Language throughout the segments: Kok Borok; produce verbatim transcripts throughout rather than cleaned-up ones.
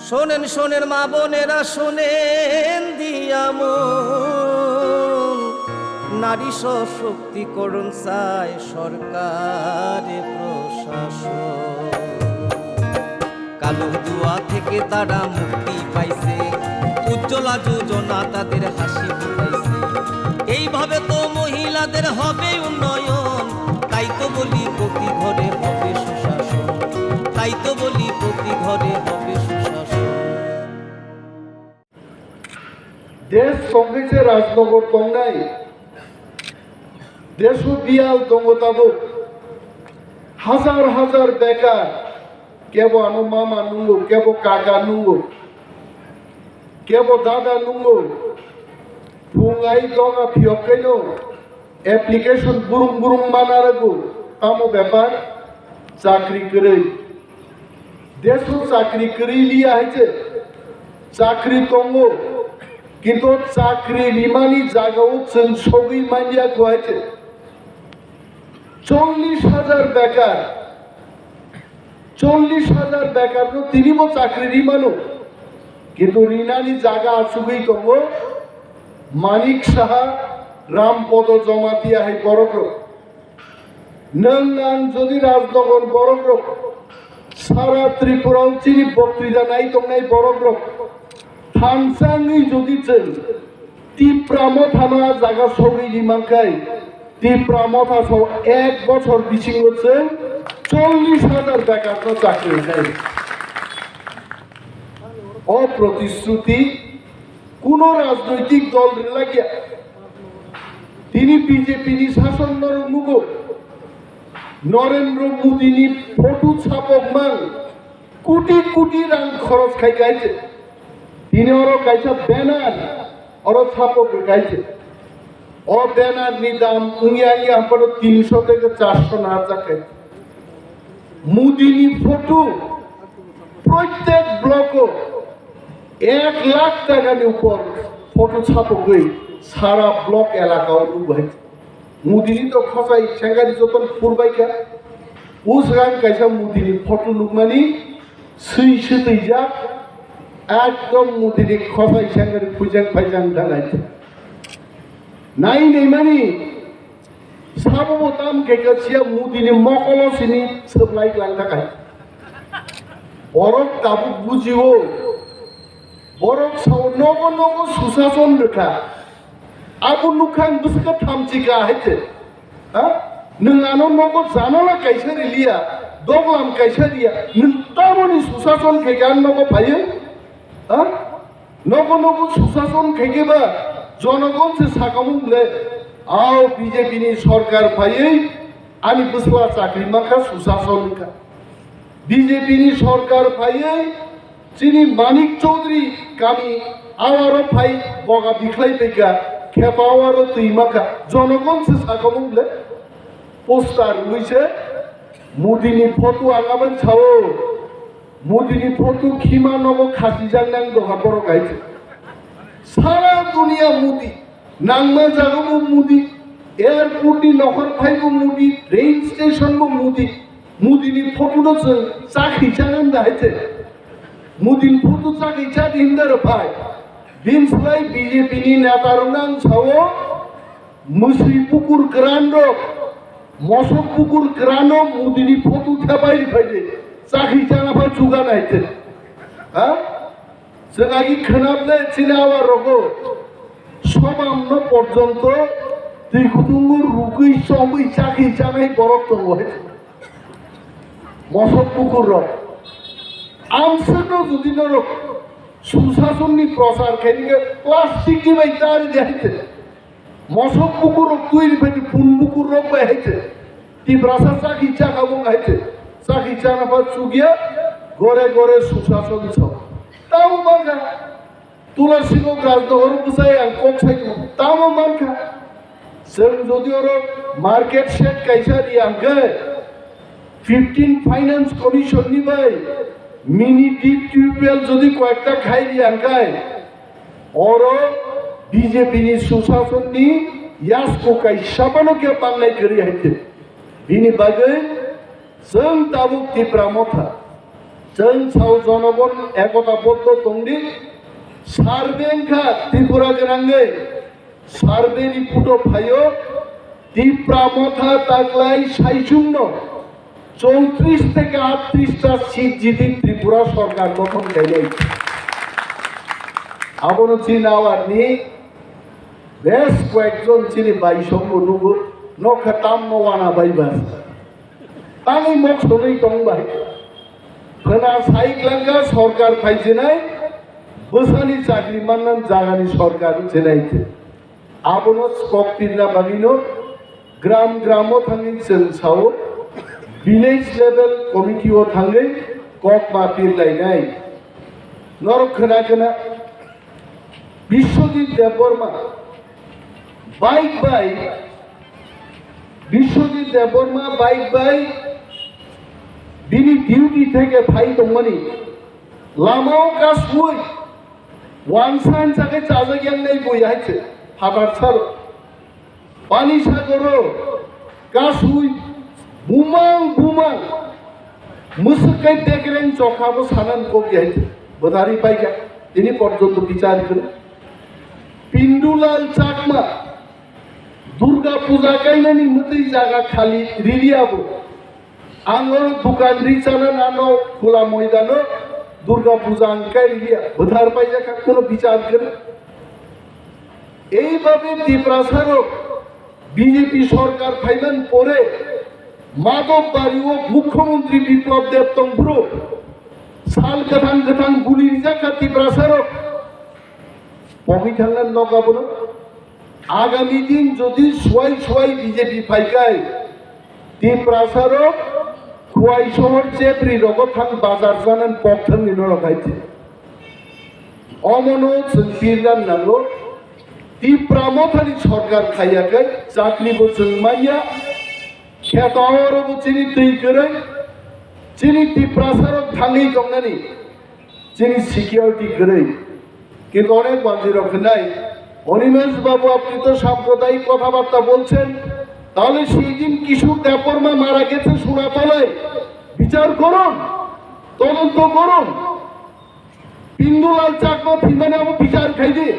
শোনেন, শোনেন মা বোনেরা, শোনেন দিয়া মন, নারী সশক্তিকরণ চায় সরকার প্রশাসন। কালো ধোঁয়া থেকে তারা মুক্তি পাইছে, উজ্জ্বলা যোজনা তাদের হাসি ফুটাইছে। এইভাবে তো মহিলাদের হবে উন্নয়ন, তাই তো বলি প্রতি ঘরে হবে সুশাসন, তাই তো বলি প্রতি ঘরে হবে সুশাসন। Desh tongwi se Rajnagar tongnai, desho biyal tongo tabuk, hajar hajar bekar, kebo ano mama nungo, kebo kaka nungo, kebo dada nungo, phungai doga phiyok kaino, application burung burung mana rago, tamo bepar, chakri kwrwi. Deso chakri kwrwi liya hai se, chakri tongo, kintu chakri rimani jagao chwng sogwi manya kho hai se. Chollish hajar bekar, chollish hajar bekar no tini bo chakri rimano, kintu rinani jaga achugwi tongo Manik Saha, Ram Podo Jamatia hai borok rok. Nwng ang jodi Rajnagar borok rok, sara Tripura o chini boktwida nai tongnai borok rok, thansa wngwi jodi chwng Tipra Motha no a jaga sogwi di mankhai, Tipra Motha so ek bochor bisingo chwng chollish hajar bekar no chakri rwnai. O protishruti kuno rajnoitik dol rilakya. Tini B J P ni sason norok nugo. Narendra Modi ni photo chapok mang koti koti rang khoros khai khai se. Tini oro kaisa banner oro chapok khai se. O banner ni dam wngya wngya amparo tinsho theke charsho naharjak khai. Modi ni photo prottek block o ek lakh taka ni upor photo chapogwi sara block elaka o nugo hai. Modi ni to khosai sengari joton phurbai kha. O swkang kaisa Modi ni photo nukmani swi swtwijak, ekdom Modi ni khosai sengari phuijak phaijak danai. Nai naimani Sabo bo tam khe khe siya Modi ni mokolo sini swplai lang ta kai. Borok tabuk bujio. Borok sao nogo nogo susason rwkha. Abo nukhang bwswkha thamchi ka hai se. Ha? Nwng ano nogo janola kaisa riliya, doglam kaisa riya. Nwng tamoni susason khe khe ang nogo phaiyo? Ha? Nogo nogo susason khaikhe ba jonogon se sakamung le, ao B J P ni sorkar phaiwi ani bwsla chakri mankha, susason wngkha. B J P ni sorkar phaiwi chini Manik Chaudhary kami awaro phai boga bikhlai paikha, khepa awaro twi mankha, jonogon se sakamung le. Poster rwui se Modi ni photo ang aboni sao. Modi ni photo khima nogo khasijak nang doha borok hai se. Sara dunia Modi, nangma jaga bo Modi, airport ni nokhor phai bo Modi, train station bo Modi. Modi ni photo no chwng chakhi changan da hai se. Modi ni photo chakhi chadi hinda ro phai. Bini slai B J P ni neta rok nang sao. Mwswi bukur kwran rok, mosok bukur kwran rok Modi ni photo thepai ri phai di. Chakhi chana pha chuga nai te. Ha? Chwng agi khwnam le chini awa rogo. Sobam no porjonto twi kutungo rugwi chongwi chakhi chanai borok tongo hai. Mosok bukur rok. Amswk no jodi norok susason ni prochar khaini khe plastic ni bai tari di hai te. Mosok bukur rok twi ri phai di, phun bukur rok bai hai se. Tiprasa chakhi chakha bo hai se. Chakhi chana pha chukya gore gore susason so. Tamo mankha Tulasingok Rajnagar bwsai ang kok sai tamo mankha. Chwng jodi oro market shed kaisa ri ang khe fifteen Finance Commission ni bai mini deep tubewell jodi koyekta khai ri ang khe oro B J P ni susason ni yasko kaisa phano khe bangnai kwrwi hai khe. Bini bagwi chwng tabuk Tipra Motha Chwng sao jonogon ekota boddo tongdi, survey wngkha Tripura gwnangwi, survey ni puto phaio, Tipra Motha taklai saichungno chowtris theke aatris ta seat jiti Tripura sorkar gothon khainai. Abono chini awarni bes koyekjon chini baisongbo nugo, nokha tamno wana bai bas. Tangwi mok sonwi tong bai. Khwna sai klangkha sorkar phaijinai, bwsani chakri mannan jagani sorkar wngsinai khe. Abono kok pirna bagwino gram gramo thangwi chwng sao, village level committee o thangwi kok ma pirlainai. Norok khwna khwna Biswajit Debbarma bike bai, Biswajit Debbarma bike bai bini duty theke phai tongmani lamao kasui wansa hansa khe chajak yang nai bui hai se phatar sar. Pani sagoro kasui bumang bumang mwswk kai bekreng chokha bo sanan kok ya bwtharwi paikha tini porjonto bichar kwrwi. Pindulal Chakma Durga Puja kainani mwtwi jaga khali ririya bo. Ang oro dukan ri chana nano khula moidano Durga Puja ang kai liya bwthar paijak kha kuno bichar kwrwi. Eibabe Tiprasarok B J P sorkar phaiman pore Madhobbario Mukhyamantri Biplab Deb tongphuru sal kwthang kwthang guli rijak kha Tiprasarok. Pogwi thangna nok abono. Agami din jodi suwai suwai B J P phaikai, Tiprasarok Khwai sohor chepri rogo thang bazar janan pok thangni norok hai di. Omono chwng pirna nango. Tipra Mothani sorkar khaiyakai, chakribo chwng manya, kheto orobo chini twi kwrwi, chini Tiprasarok thangwi tongnani. Chini security kwrwi. Kintu onek manjirok hwnai, "Animesh babu, apni to sampradayik kothabarta bolchen, tahole sei din Kishore Debbarma mara geche shuna tole bichar korun, todonto korun. Pindulal Chakma thwimani abo bichar khai di."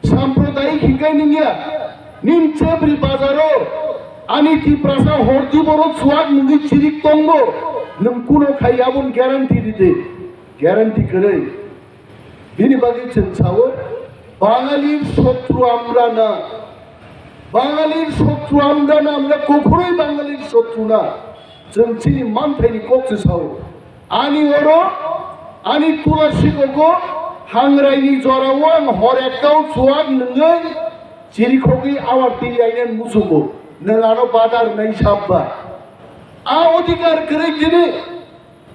Sampradayik hikai ningya, nin chebri bazaro ani Tiprasa hordi borok chuak nungwi chirik tongo, nwng kuno khai aboni guarantee ridi, guarantee kwrwi. Bini bagwi chwng sao, Bangalir shotru amra na, Bangalir shotru amra na, amra kokhoroi Bangalir shotru na. Chwng chini manthaini kok se sao. Ani oro, ani tula sikogo, hangraini jorao ang hor ekkao chuak nwngwi chirikhogwi awar twi lainani muchungo. Nwng ano badar nai sabba. A odhikar kwrwi tini.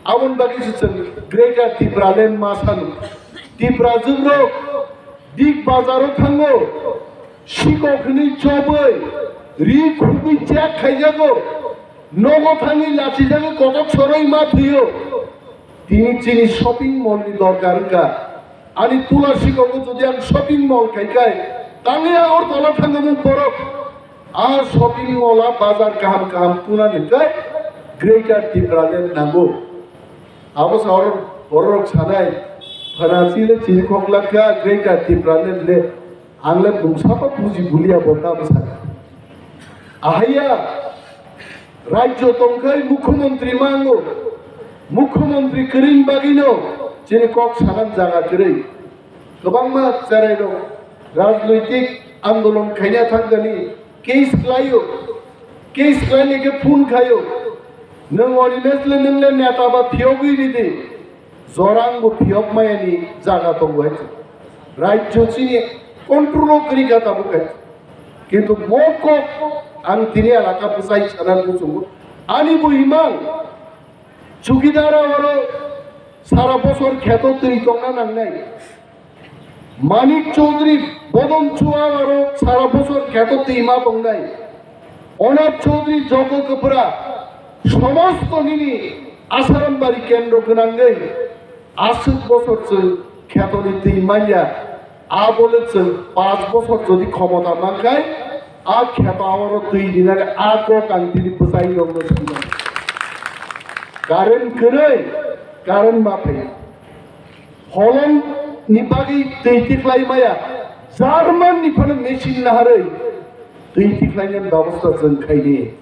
Aboni bagwi se chwng Greater Tipraland ma sanu. Tiprajwkrok Big Bazaro thango, sikok hwnwi chobwi, ri khubwi chek khaijago, nogo thangwi lachijagwi kotok soroi ma thwiyo. Tini chini shopping mall ni dorkar wngkha. Ani tula sikogo jodi ang shopping mall khai khai, tangwi Agartala thangmung borok. A shopping mall a bazar kaham kaham tuna ni kai Greater Tipraland nango. Abo sa oro borok sanai, phanasi le chini khok lakha Greater Tipraland le, ang le mungsa pa buji bulia bo ta bwsa. Ahaya rajyo tongkhai mukhyamantri mango, mukhyamantri kwrwini bagwino chini kok sanan jaga kwrwi. Kwbangma cherairok rajnoitik andolon khaina thangkani case khlaio, case khlainai khe phone khaio, nwng Animesh le nwng le neta ba phiyogwi ridi, jorang bo phiyok mayani jaga tongo hai. Rajyo chini control o kwrwi kha tabuk hai. Kintu mokok ang tini elaka bwsai sana muchungo. Ani bo imang chukidar oro sara bosor kheto twi tongna nangnai. Manik Chaudhary, Bodon Chua aro sara bosor kheto twi ma tongnai. Onat Chaudhary, Jogo Kwpra, somosto nini Asarambari kendro gwnangwi aswk bosor chwng khetoni twi manya. A bole chwng panch bosor jodi khomota mankhai, a kheto aro twi rinani a kok ang tini bwsai rokno sanjak. Current kwrwi, Current ma phai. Holong ni bagwi twi tikhlai maya. German ni phano machine naharwi twi tikhlainani babosta chwng khaini.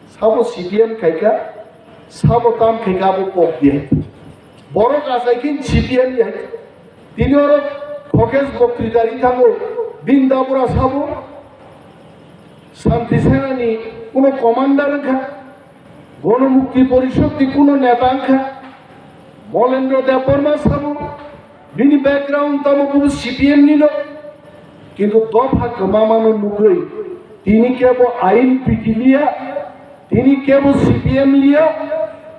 Sabo C P M khaika, sabo tam khaika abo pok di hai. Borok achai khe C P M di hai. Tini oro Khokesh Boktrita ri thango, bini dabura sabo Shanti Sena ni kuno commander wngkha. Gono Mukti Porishod ni kuno neta wngkha, Molendro Debbarma sabo, bini background tamo kubo C P M ni no, kintu dopha kwmamano nugwi tini kebo ain piti liya, tini kebo C P M liya,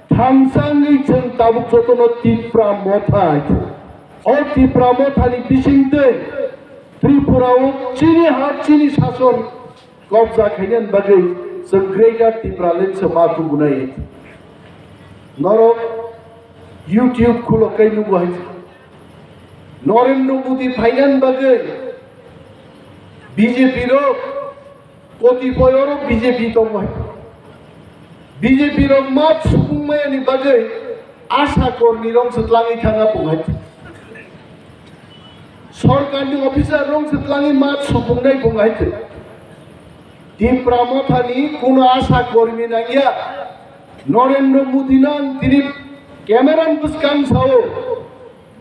thansa wngwi chwng tabuk jotono Tipra Motha hai. O Tipra Motha ni bisingtwi Tripura o chini ha chini sason kobja khainani bagwi chwng Greater Tipraland se ma tubunai. Norok YouTube khulo kai nugo hai. Narendra Modi phainani bagwi B J P rok kotipoi oro B J P tongo hai. B J P rok ma subung mayani bagwi Asha kormi rong se tlangwi thangna pung hai. Sorkar ni officer rong se tlangwi ma supungnai pung hai. Tipra Motha ni kuno Asha kormi nangya. Narendra Modi no ang tini camera ni bwskang sao,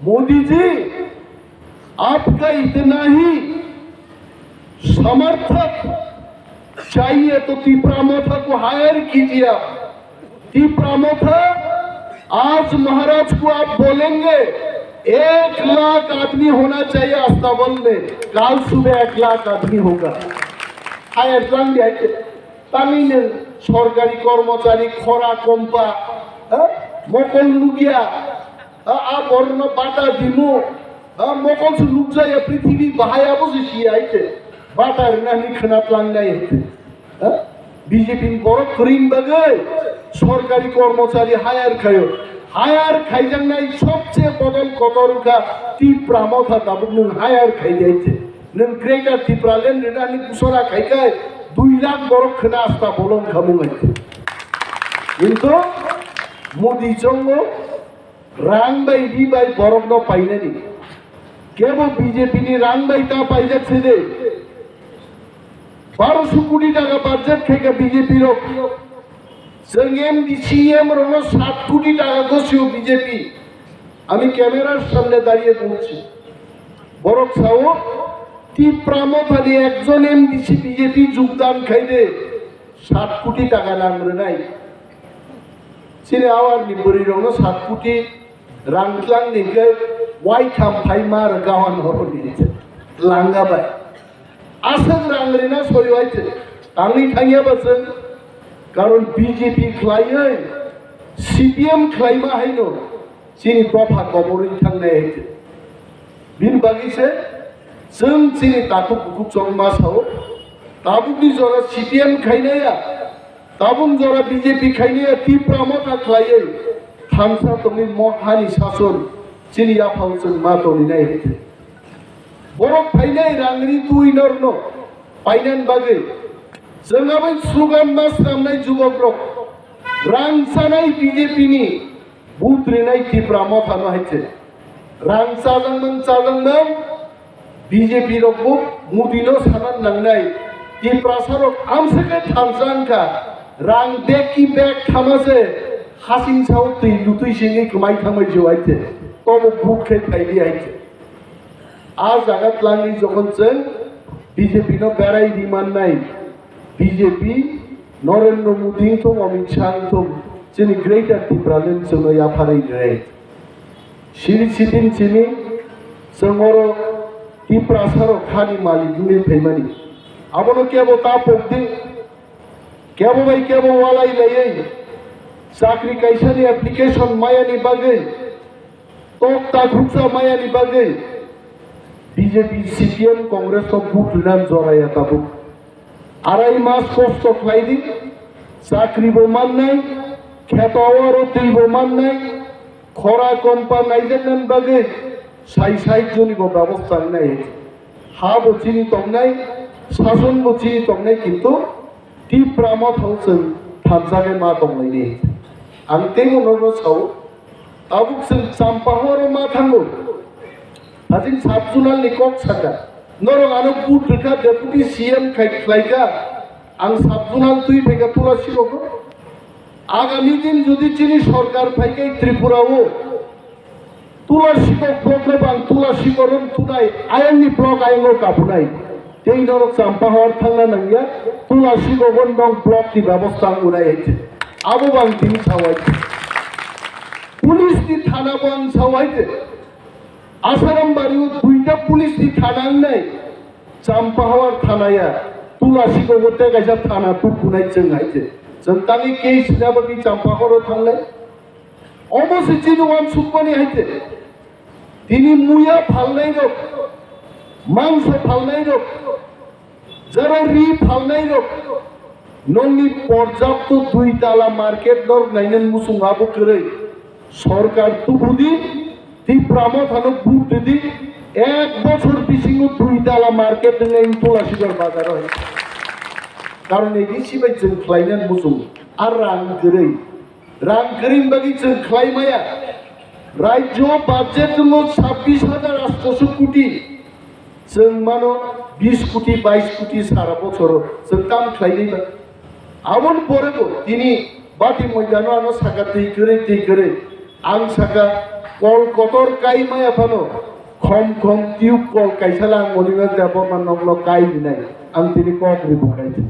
"Modi ji, aapka itna hi samardhak chahiye to Tipra Motha ko hire kijiye aap." Tipra Motha, आज महाराज को आप बोलेंगे, एक लाख आदमी होना चाहिए अस्ताबल में, कल सुबह एक लाख आदमी होगा। Hire tlang di hai, tangwi nwng sorkari kormochari, khora kompa, ha? Mokol nukya, ha? A borno bata dimu, ha? Mokol su nukjaya, prithibi bahai abo se siya hai te. Bata rina ni khna tlang nai hai te. Ha? B J P ni borok kwrwini bagwi sorkari kormochari hire khaio. Hire khaijaknai sobse bodol kotor wngkha Tipra Motha tabuk nwng hire khaidi hai te. Nwng Greater Tipraland rwnani busora khaikhai dui lakh borok khwna asta bolong khamung hai te. Kintu Modi chongo rang bai ri bai borokno painani. Kebo B J P ni rang bai ta paijak se de. Baroso koti taka budget khaika B J P rok. Chwng M D C M rokno sat koti taka gosio B J P. Ami camera samne dariye bongsi. Borok sao, Tipra Motha ni ekjon M D C B J P jogdan khaide sat koti taka rang rwnai. Chini awar ni bwrwi rokno sat koti rang tlang ni hwnkhe waitham phai ma rwkha hwn horo ni langa bai. Aswk rang rina sori wai te tangwi thangya ba chwng, karon B J P khlaiwi C P M khlaima haino chini dopha koborwi thangnai hai te. Bini bagwi se chwng chini takhuk bukhuk chongma sao, tabukni jora C P M khainaya, tabuk jora B J P khainaya, Tipra Motha khlaiwi thansa tongwi mo hani sason chini yaphao chwng ma tongwi nai hai te. Borok phainai rang ri twi norno painani bagwi. Chwng abo slogan ma swnamnai jubokrok. Rang chanai B J P ni, vote rinai Tipra Motha no hai se. Rang chajakmang chajakmang B J P rok bo Modi no sana nangnai. Tiprasa rok amswk khe thansa wngkha. Rang bag ki bag thama se hasing sao twi lutwi singwi kwmai thangmai je hai se. Tobo vote khe phaidi hai se. A jaga tlangwi jokhon chwng B J P no berai rimannai, B J P Narendra Modi wngthung, Amit Shah wngthung, chini Greater Tipraland chwngno yapharwi rinai. Siri sitin chini chwng oro Tiprasa rok hani malik wngwi phaimani. Abono kebo ta pokdi, kebo bai kebo walai laiwi chakri kaisani application mayani bagwi tok takhuksa mayani bagwi B J P, C P M, Congress no vote rinani joraya tabuk. Arai mas kosto khlaidi, chakri bo mannai, kheto aro twi bo mannai, khora kompa naijaknani bagwi sai sai joni bo bebosta wngnai. Ha bo chini tongnai, sason bo chini tongnai, kintu Tipra Mothao chwng thansa khe ma tonglaini. Ang teibo norokno sao, Tabuk chwng Champahoro ma thango. Hajing sub-zonal ni kok saka. Norok ano vote rwkha, deputy C M khai khlaikha. Ang sub-zonal twi phaikha Tulasibogo. Agami din jodi chini sorkar phaikha Tripura o, Tulasibo block no bang Tulasibo rom tunai ayang ni block ayang o kapunai. Tei norok Champahor thangna nangya, Tulasibo gon dong block ni bebosta ang unai hai. Abo bang tini sawai. Police ni thana bo ang sao hai de. Asaram bari o duita police ni thana ang nai. Champahawar thana ya. Tulasibo bo te kaisa thana tukunai chwng hai de. Chwng tangwi case sina bagwi Champahor o thanglai. Omo se chini wansukmani hai de. Tini muya phalnai rok, mangso phalnai rok, Jara ri phalnai rok, nongni porjapto dui tala market norok nainani muchung abo kwrwi. Sorkar tubudi, Tipra Mothano vote rwdi, ek bochor bisingo dui tala market wngnai Tulasibar bazaro hai. Karon A D C bai chwng khlainani muchung, a rang kwrwi. Rang kwrwini bagwi chwng khlai maya. Rajyo budget wngo sabbish hajar atsho koti. Chwng mano bish koti, bais koti sara bochoro chwng kam khlai nai ba. Aboni pore bo tini bati moidano ano saka twi kwrwi, twi kwrwi. Ang saka kol kotor kai maya phano khom khom tube kol kaisa lang moni ma da bo man nokno kai rinai. Ang tini kok ri bukai.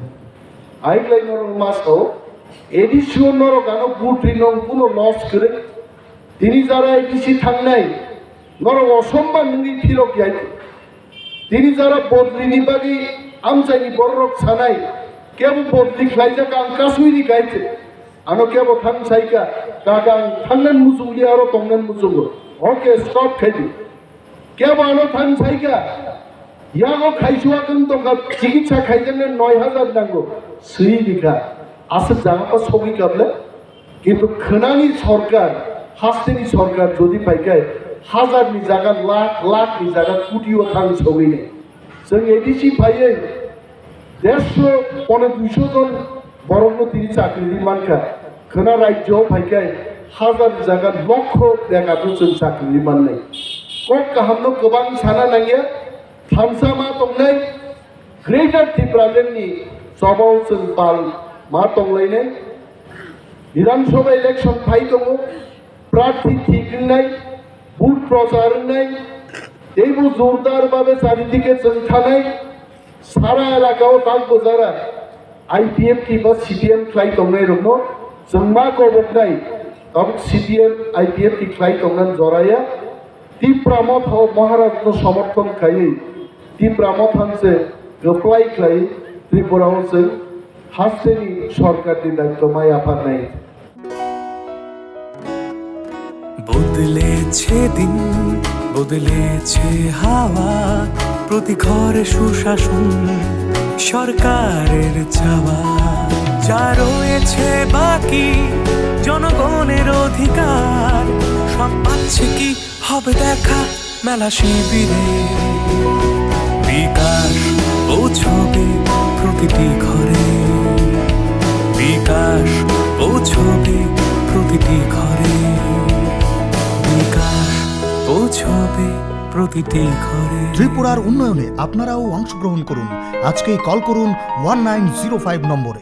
Aiklai norok ma sao, A D C o norok ano vote ri nong kuno loss kwrwi. Tini jara A D C thangnai, norok osomman nungwi phirok yai. Tini jara bodri ni bagwi amchaini bororok sanai, kebo bodri khlaijak ang kasui ni kaite. Ano kebo thang saika, kaka ang thangnan muchungli aro tongnan muchungo. Okay, stop khaidi. Kebo ano thang saika, yago khaisua kung tongkha, chikitsa khaijaknai noi hajar nango, swi rikha, aswk jaga pa sogwi kable, kintu khwnani sorkar, hasteni sorkar jodi paikai, hajar ni jaga lakh, lakh ni jaga koti o thang sogwi nai. Chwng A D C phaiwi, Dersho pone duisho jon borokno tini chakri ri mankha. Khwna rajyo phaikai hajar jaga lokho bekarno chwng chakri ri mannai. Kok kahamno kwbang sana nangya, thansa ma tongnai, Greater Tipraland ni chobao chwng pal ma tonglainai. Bidhan Sabha election phai tongo, prarthi thik wngnai, vote prochar wngnai, teibo jordar babe charidike chwng thanai, sara elaka o tak bojara I P F T ba C P M khlai tongnai rokno chwng ma koboknai, tabuk C P M, I P F T khlai tongnan joraya, Tipra Motha o Maharaj no somorthon khaiwi, Tipra Motha se kwplai khlai Tripura o chwng hasteni sorkar ni daityo ma yapharnai. বদলেছে দিন, বদলেছে হাওয়া, প্রতি ঘরে সুশাসন সরকারের চাওয়া। যা রয়েছে বাকি জনগণের অধিকার, সব পাচ্ছে কি হবে দেখা মেলা শিবিরে। বিকাশ পৌঁছবে প্রতিটি ঘরে, বিকাশ পৌঁছবে প্রতিটি ঘরে, বিকাশ পৌঁছবে প্রতিটি ঘরে। ত্রিপুরার উন্নয়নে আপনারাও অংশগ্রহণ করুন। আজকেই কল করুন ওয়ান নাইন জিরো ফাইভ নম্বরে।